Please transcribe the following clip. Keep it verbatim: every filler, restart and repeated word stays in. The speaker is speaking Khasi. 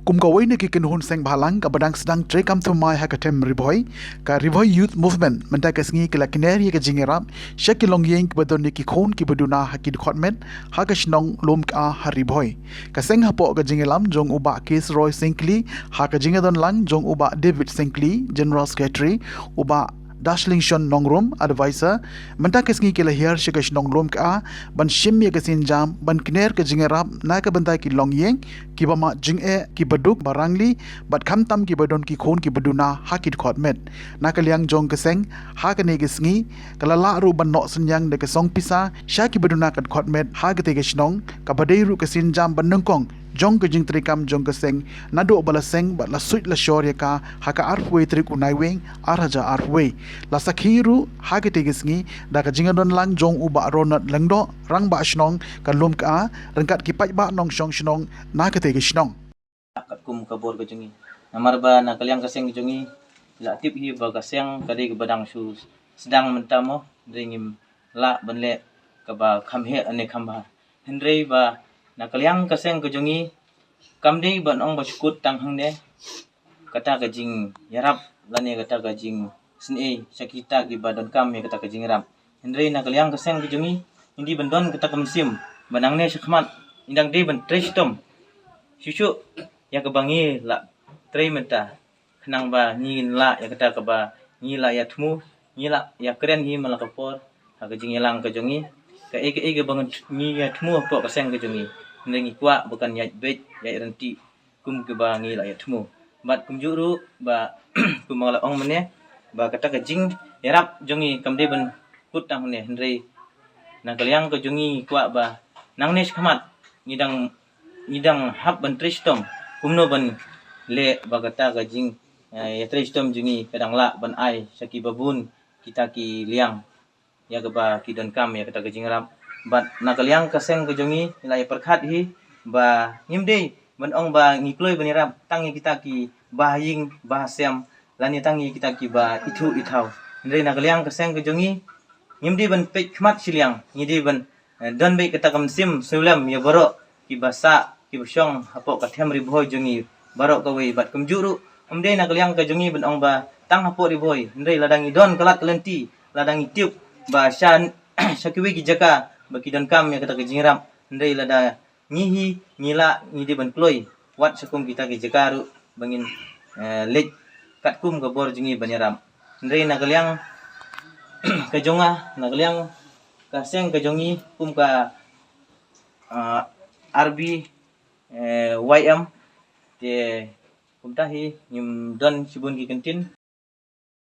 Kum kawei na ki kynhun seng bhalang kaba dang sdang treikam thymmai ha ka them Ri Bhoi, ka Ri Bhoi Youth Movement mynta ka sngi ka la kner ïa ka jingïarap sha ki longïing kiba don ïa ki khun kiba duna ha ki dkhot met ha ka shnong Lumkha ha Ri Bhoi. Ka seng hapoh ka jingïalam jong u Bah Kesh Roy Syngkli, ha ka jingïadon lang jong u Bah David Syngkli, General Secretary, u Bah Dashlingshon Nongrum, Advisor. Mynta ka sngi ki la hiar sha ka shnong Lumkha ban shim ïa ka sienjam ban kner ka jingïarap na ka bynta ki longïing kiba mad jingeh, kiba duk ba rangli, bad khamtam kiba don ki khun kiba duna ha ki dkhot met. Na ka liang jong ka seng, ha kane ka sngi ka la lah ruh ban noh synñiang da ka song pisa sha kiba duna ka dkhot met ha katei ka shnong, kaba dei ruh ka sienjam ba nyngkong jong ka jingtreikam jong ka seng naduh ba la seng bad la suit la shor ïa ka ha ka arphew wei tarik u Naiwieng ar hajar arphew wei. La sakhi ruh ha katei ka sngi da ka jingïadon lang jong u Bah Ronald Lyngdoh, Rangbah Shnong ka Lumkha, ryngkat ki paidbah nongshong shnong na katei ka shnong. Katkum ka bor ka jong ngi, namar ba na ka liang ka seng ka jong ngi la tip hi ba ka seng ka dei kaba dang shu sdang mynta mo, hynrei ngim lah ban leh kaba kham heh ne kham bha. Hynrei ba na ka liang ka seng ka jong ngi kam dei ban ong ba shu kut tang hangne kata ka jingïarap lane kata ka jingsngewsih sha kita kiba donkam ïa kata ka jingïarap. Hynrei na ka liang ka seng ka jong ngi, ngi dei ban don kata ka mynsiem ba nangne shakhmat ngi dang dei ban trei shitom shuh shuh ïa kaba ngi la trei mynta, khnang ba ngin lah ïa kata kaba ngi la ïa thmu, ngi la ïa kren hi man la ka por ha ka jingïalang ka jong ngi. Kaei kaei kaba ngi ïa thmu hapoh ka seng ka jong ngi, hynrei ngi kwah ba kan ïaid beit, ïaid ryntih kum kiba ngi la ïa thmu. Bad kumjuh ruh ba kumba la ong mynne ba kata ka jingïarap jong ngi kam dei ban kut tang hangne, hynrei na ka liang ka jong ngi kwah ba nangne shakhmat ngi dang, ngi dang hap ban trei shitom kumno ban leh ba kata ka jing, eh, ïa trei shitom jong ngi ka dang lah ban ai sha kiba bun kita ki liang ïa kaba ki donkam ïa kata ka jingïarap. Bad na ka liang ka seng ka jong ngi, ngi la ïa pyrkhat hi ba ngim dei ban ong ba ngi kloi ban ïarap tang ïa kita kiba ha ïing ba ha sem lane tang ïa kita kiba ithuh ithaw. Hynrei na ka liang ka seng ka jong ngi, ngim dei ban peit khmat shiliang, ngi dei ban, eh, don beit kata ka mynsiem sngewlem ïa baroh kiba sah kiba shong hapoh ka them Ri Bhoi jong ngi baroh kawei. Bad kumjuh ruh ym dei na ka liang ka jong ngi ban ong ba tang hapoh Ri Bhoi, hynrei lada ngi don ka lad ka lynti, lada ngi tip ba sha, sha kiwei ki jaka ba ki donkam ïa kata ka jingïarap, hynrei lada ngi hi ngi lah, ngi dei ban kloi wat sha kum kita ki jaka ruh ba ngin, eh, leit katkum ka bor jong ngi ban ïarap. Hynrei na ka liang ka jong nga, na ka liang ka seng ka jong ngi kum ka, ah, R B, eh, Y M, te kumta hi ngim don shibun ki kyntien,